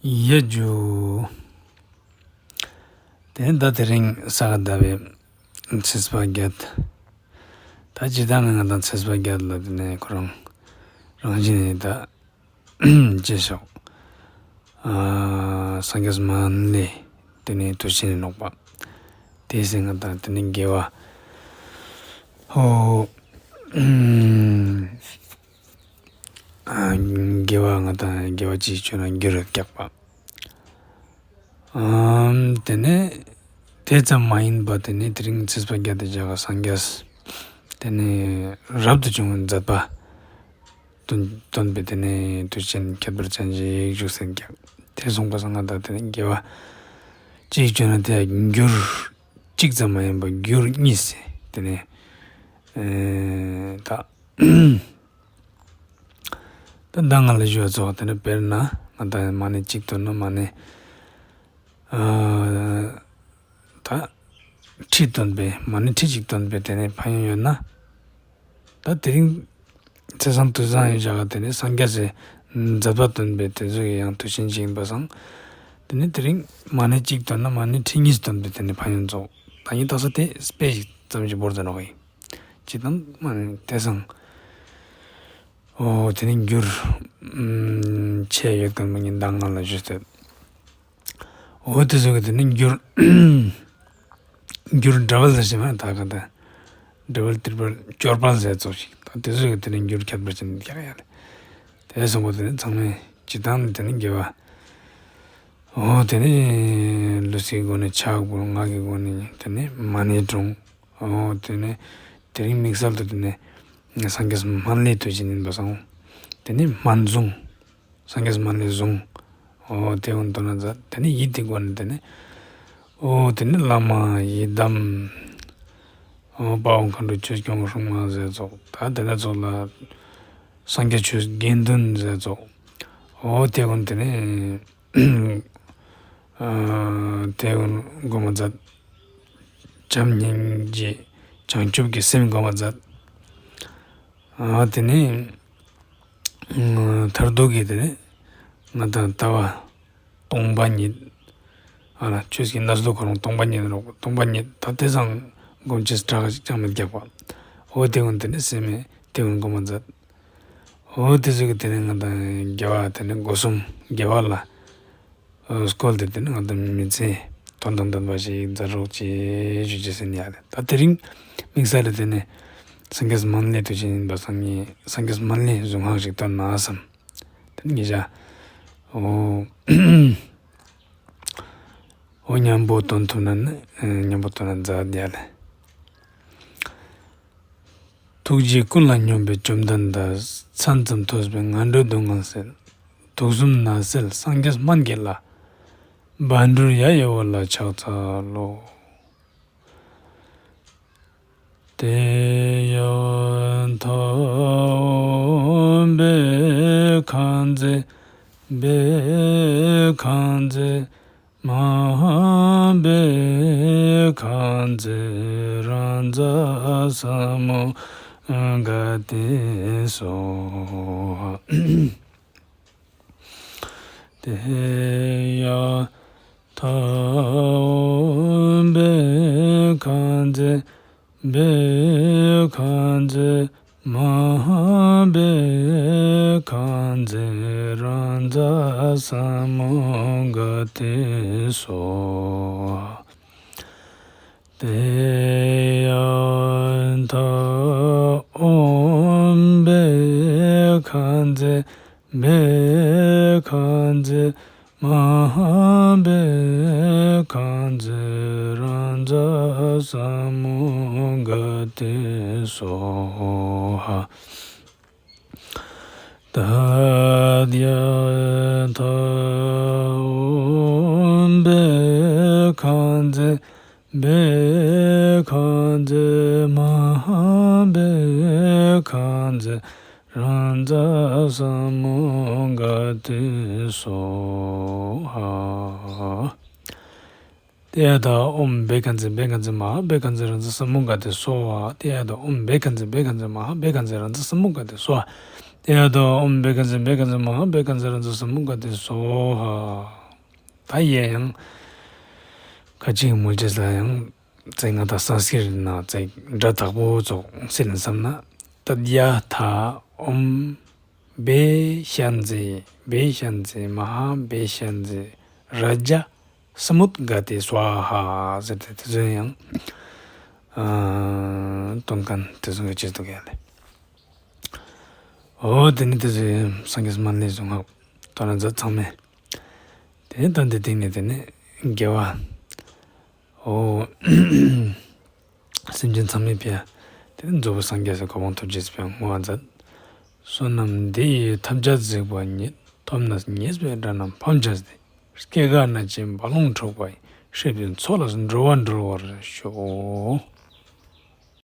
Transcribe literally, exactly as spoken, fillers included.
ཡ་ཇུ། དེ་ནས་ད་དེ་རིང་ས་ག་ཟླ་བའི་ཚེས་པ་བརྒྱད། ད་ཇི་ལྟར་ང་དང་ཚེས་པ་བརྒྱད་ལ་དེ་ནས་ཁོ་རང་རང་བཞིན་ནས་ད་ཅེས་ཤོག་ཨ་སངས་རྒྱས་མ་ཎི་དེ་ནས་དུས་ཆེན་ནས་ནོག་པ། དེའི་སེང་ང་དང་དེ་ནས་དགེ་བ། ཧོ། དགེ་བ་ང་དང་དགེ་བ་ཅིག་བཅོས་ན་འགྱུར་རྒྱག་པ། ཨམ། དེ་ནས་དེ་ཙམ་མ་ཡིན་པ་དེ་ནས་དེ་རིང་ཚེས་པ་བརྒྱད་དེ་བྱ་ག་སངས་རྒྱས་དེ་ནས་རབ་ཏུ་བྱུང་བའི་མཛད་པ་སྟོན་སྟོན་པའི་དེ་ནས་དུས་ཆེན་ཁྱད་པར་ཅན་ཞིག་བཞུགས་ཟིན་ཀྱང་དེ་སོང་པ་སང་ང་དང་དེ་ནས་དགེ་བ་ཅིག་བཅོས་ན་དེ་འགྱུར་གཅིག་ཙམ་མ་ཡིན་པ་འགྱུར་གཉིས་སེ་དེ་ནས་ད། ད་ལྟ་ང་ལ་ཞུ་བ་ཚོགས་དེ་ནས་དཔེར་ན་ང་དང་མ་ཎི་གཅིག་བཏོན་ན་མ་ཎི་ཨ་ད་ཁྲི་བཏོན་པས་མ་ཎི་ཁྲི་གཅིག་བཏོན་པས་དེ་ནས་ཕན་ཡོན་ཡོད་ན། ད་དེ་རིང་ཚེས་བཟང་དུས་བཟང་ཡོད་བྱ་ག་དེ་ནས་སངས་རྒྱས་སི་མཛད་པ་སྟོན་པས་དེ་ཚོ་ཡི་ཡང་དུས་ཆེན་ཅིག་ཡིན་པ་སང་། དེ་ནས་དེ་རིང་མ་ཎི་གཅིག་བཏོན་ན་མ་ཎི་ཁྲི་གཉིས་བཏོན་པས་དེ་ནས་ཕན་ཡོན་ཚོགས་ད་ཡིན་ད་ས་དེ་དཔེ་ཞིག་ཙམ་ཞིག་བོར་ཙམ་ནོག་ཡིན། ཇི་ལྟར་མ་ནི་དེ་སང་། ཨོ་དེ་ནི་འགྱུར་ཆེ་ཡོད་མཁན་མ་ཉིན་དང་ང་ལ་ཞུས་ཏེ། ཨོ་དེ་ཚོ་གི་དེ་ནི་འགྱུར་འགྱུར་འདྲ་བ་ཟེར་ཞེ་མ་ད་ག་ད་འདྲ་བ་ཏིར་བ་སྐྱོར་པ་ཟེར་ཚོགས་ཤིག་ད་དེ་ཚོ་གི་དེ་ནི་འགྱུར་ཁྱད་པར་ཅན་རྒྱག་ཡ་ལེ། དེ་སོང་བ་དེ་ནི་ཚང་མས་ཇི་ལྟར་ནི་དེ་ནི་དགེ་བ། ཨོ་དེ་ནི་ལུས་སི་སྒོ་ནས་ཕྱག་སྒོ་ངག་གི་སྒོ་ནས་དེ་ནི་མ་ཎི་དྲུང་། ཨོ་དེ་ནས་དེ་རིང་དམིགས་བསལ་དུ་དེ་ནས་སངས་རྒྱས་མ་ཎི་དུས་ཆེན་ཡིན་པ་སང་། དེ་ནས་སྨན་བཟུང་། སངས་རྒྱས་མ་ཎི་བཟུང་། ཨོ་དེ་འོན་དོ་ན་ཛ་དེ་ནས་ཡིད་དེ་སྒོ་ནས་དེ་ནས། ཨོ་དེ་ནས་བླ་མ་ཡི་དམ། ཨོ་དཔའ་བོ་མཁའ་འགྲོ་ཆོས་སྐྱོང་སྲུང་མ་ཟེར་ཚོགས་ད་དེ་ནས་ཚོགས་ལ་སངས་རྒྱས་ཆོས་དགེ་འདུན་ཟེར་ཚོགས། ཨོ་དེ་འོན་དེ་ནས། ཨ་དེ་འོན་སྒོམ་མཛད། བྱམས་སྙིང་རྗེ་བྱང་ཆུབ་ཀྱི་སེམས་སྒོམ་མཛད། ཨ་དེ་ནས་མཐར་ཐུག་གི་དེ་ནས་ང་དང་ལྟ་བ་སྟོང་པ་ཉིད། ཨ་ལ་ཆོས་ཀྱི་གནས་ལུགས་ཁོ་རང་སྟོང་པ་ཉིད་རོགས་སྟོང་པ་ཉིད་ད་དེ་སང་སྒོམ་ཆེས་དྲག་ཅང་མི་རྒྱག་པ། འོ་དེ་འོན་དེ་ནས་སེམས་མེད་དེ་འོན་སྒོམ་མཛད། འོ་དེ་ཚོ་གི་དེ་ནས་ང་དང་དགེ་བ་དེ་ནས་སྒོ་གསུམ་དགེ་བ་ལ་སྐོར་དེ་དེ་ནས་ང་དང་མི་ཚེ་དོན་དང་ལྡན་པ་ཞིག་མཛད་རོགས་ཅེས་ཞུ་ཅེས་ཟེར་ནི་ཡ་ལེ། ད་དེ་རིང་དམིགས་བསལ་ལ་དེ་ནས་སངས་རྒྱས་མ་ཎི་དུས་ཆེན་ཡིན་པ་སང་ངས་སངས་རྒྱས་མ་ཎི་གཟུངས་སྔགས་ཤིག་བཏོན་ན་བསམ། དེ་ནས་ངེད་ཅག་ཨོ་ཨོ་མཉམ་པོ་བཏོན་ཐུབ་ན་ནི་མཉམ་པོ་བཏོན་ན་མཛད་ཡ་ལེ། ཐུགས་རྗེ་ཀུན་ལ་སྙོམས་པའི་བཅོམ་ལྡན་འདས། མཚན་ཙམ་ཐོས་པས་ངན་འགྲོའི་སྡུག་བསྔལ་སེལ། དུག་གསུམ་ནད་སེལ་སངས་རྒྱས་སྨན་གྱི་བླ། བཻ་ཌཱུརྱ་ཡི་འོད་ལ་ཕྱག་འཚལ་ལོ། ཏདྱ་ཐཱ། ཨོཾ་བཻ་ཥ་ཛྱེ་བཻ་ཥ་ཛྱེ་མ་ཧཱ་བཻ་ཥ་ཛྱེ་རཱ་ཛ་ས་མུདྒ་ཏེ་སྭཱ་ཧཱ། ཏདྱ་ཐཱ། ཨོཾ་བཻ་ཥ་ཛྱེ་བཻ་ཥ་ཛྱེ་མ་ཧཱ་བཻ་ཥ་ཛྱེ་རཱ་ཛ་ས་མུདྒ་ཏེ་སྭཱ་ཧཱ། ཏདྱ་ཐཱ། ཨོཾ་བཻ་ཥ་ཛྱེ་བཻ་ཥ་ཛྱེ་མ་ཧཱ་བཻ་ཥ་ཛྱེ་རཱ་ཛ་ས་མུདྒ་ཏེ་སྭཱ་ཧཱ། ཏདྱ་ཐཱ། ཨོཾ་བཻ་ཥ་ཛྱེ་བཻ་ཥ་ཛྱེ་མ་ཧཱ་བཻ་ཥ་ཛྱེ་རཱ་ཛ་ས་མུདྒ་ཏེ་སྭཱ་ཧཱ། ཏདྱ་ཐཱ། ཨོཾ་བཻ་ཥ་ཛྱེ་བཻ་ཥ་ཛྱེ་མ་ཧཱ་བཻ་ཥ་ཛྱེ་རཱ་ཛ་ས་མུདྒ་ཏེ་སྭཱ་ཧཱ། ཏདྱ་ཐཱ། ཨོཾ་བཻ་ཥ་ཛྱེ་བཻ་ཥ་ཛྱེ་མ་ཧཱ་བཻ་ཥ་ཛྱེ་རཱ་ཛ་ས་མུདྒ་ཏེ་སྭཱ་ཧཱ། དེ་ཡང་དུ་ཨོཾ་བྷཻ་ཥ་ཛྱེ་བྷཻ་ཥ་ཛྱེ་མ་ཧཱ་བྷཻ་ཥ་ཛྱེ་རཱ་ཛ་ས་མུདྒ་ཏེ་སྭཱ་ཧཱ། ད་ཡེ་ཡང་ཁ་ཅིག་མོལ་ཅེས་ལ་ཡང་ཙེ་ང་ད་སཾསྐྲྀཏ་ན་ཙེ་སྒྲ་དག་པོ་ཙོགས་སེ་ལན་བསམ་ན། ཏདྱ་ཐཱ་ཨོཾ་བྷཻ་ཥ་ཛྱེ་བྷཻ་ཥ་ཛྱེ་མ་ཧཱ་བྷཻ་ཥ་ཛྱེ་རཱ་ཛ་ས་མུདྒ་ཏེ་སྭཱ་ཧཱ་ཟེར་ཏེ་དེ་ཚོ་ཡང་ཨ་དོན་ཀ་དེ་ཚོ་གི་ཆེད་དུ་གལ་ཏེ། འོ་དེ་ནི་དེ་ཚོ་སངས་རྒྱས་སྨན་བླའི་གཟུངས་སྔགས་དོན་ན་མཛད་ཚང་མས། དེ་ནི་ད་འདི་སྟེང་ནས་དེ་ནི་དགེ་བ། འོ། སེམས་ཅན་ཚང་མའི་ཕྱིར། དེ་ནི་རྫོགས་པའི་སངས་རྒྱས་སའི་གོ་འཕང་ཐོབ་ཅེས་སི་ཕྱིར་བསྔོ་བ་མཛད། བསོད་ནམས་འདི་ཡིས་ཐམས་ཅད་གཟིགས་པ་ཉིད། ཐོབ་ནས་ཉེས་པའི་དགྲ་རྣམས་ཕམ་བྱས་ཏེ། སྐྱེ་རྒ་ན་འཆིའི་རྦ་ཀློང་འཁྲུགས་པ་ཡི། སྲིད་པའི་མཚོ་ལས་འགྲོ་བ་སྒྲོལ་བར་ཤོག།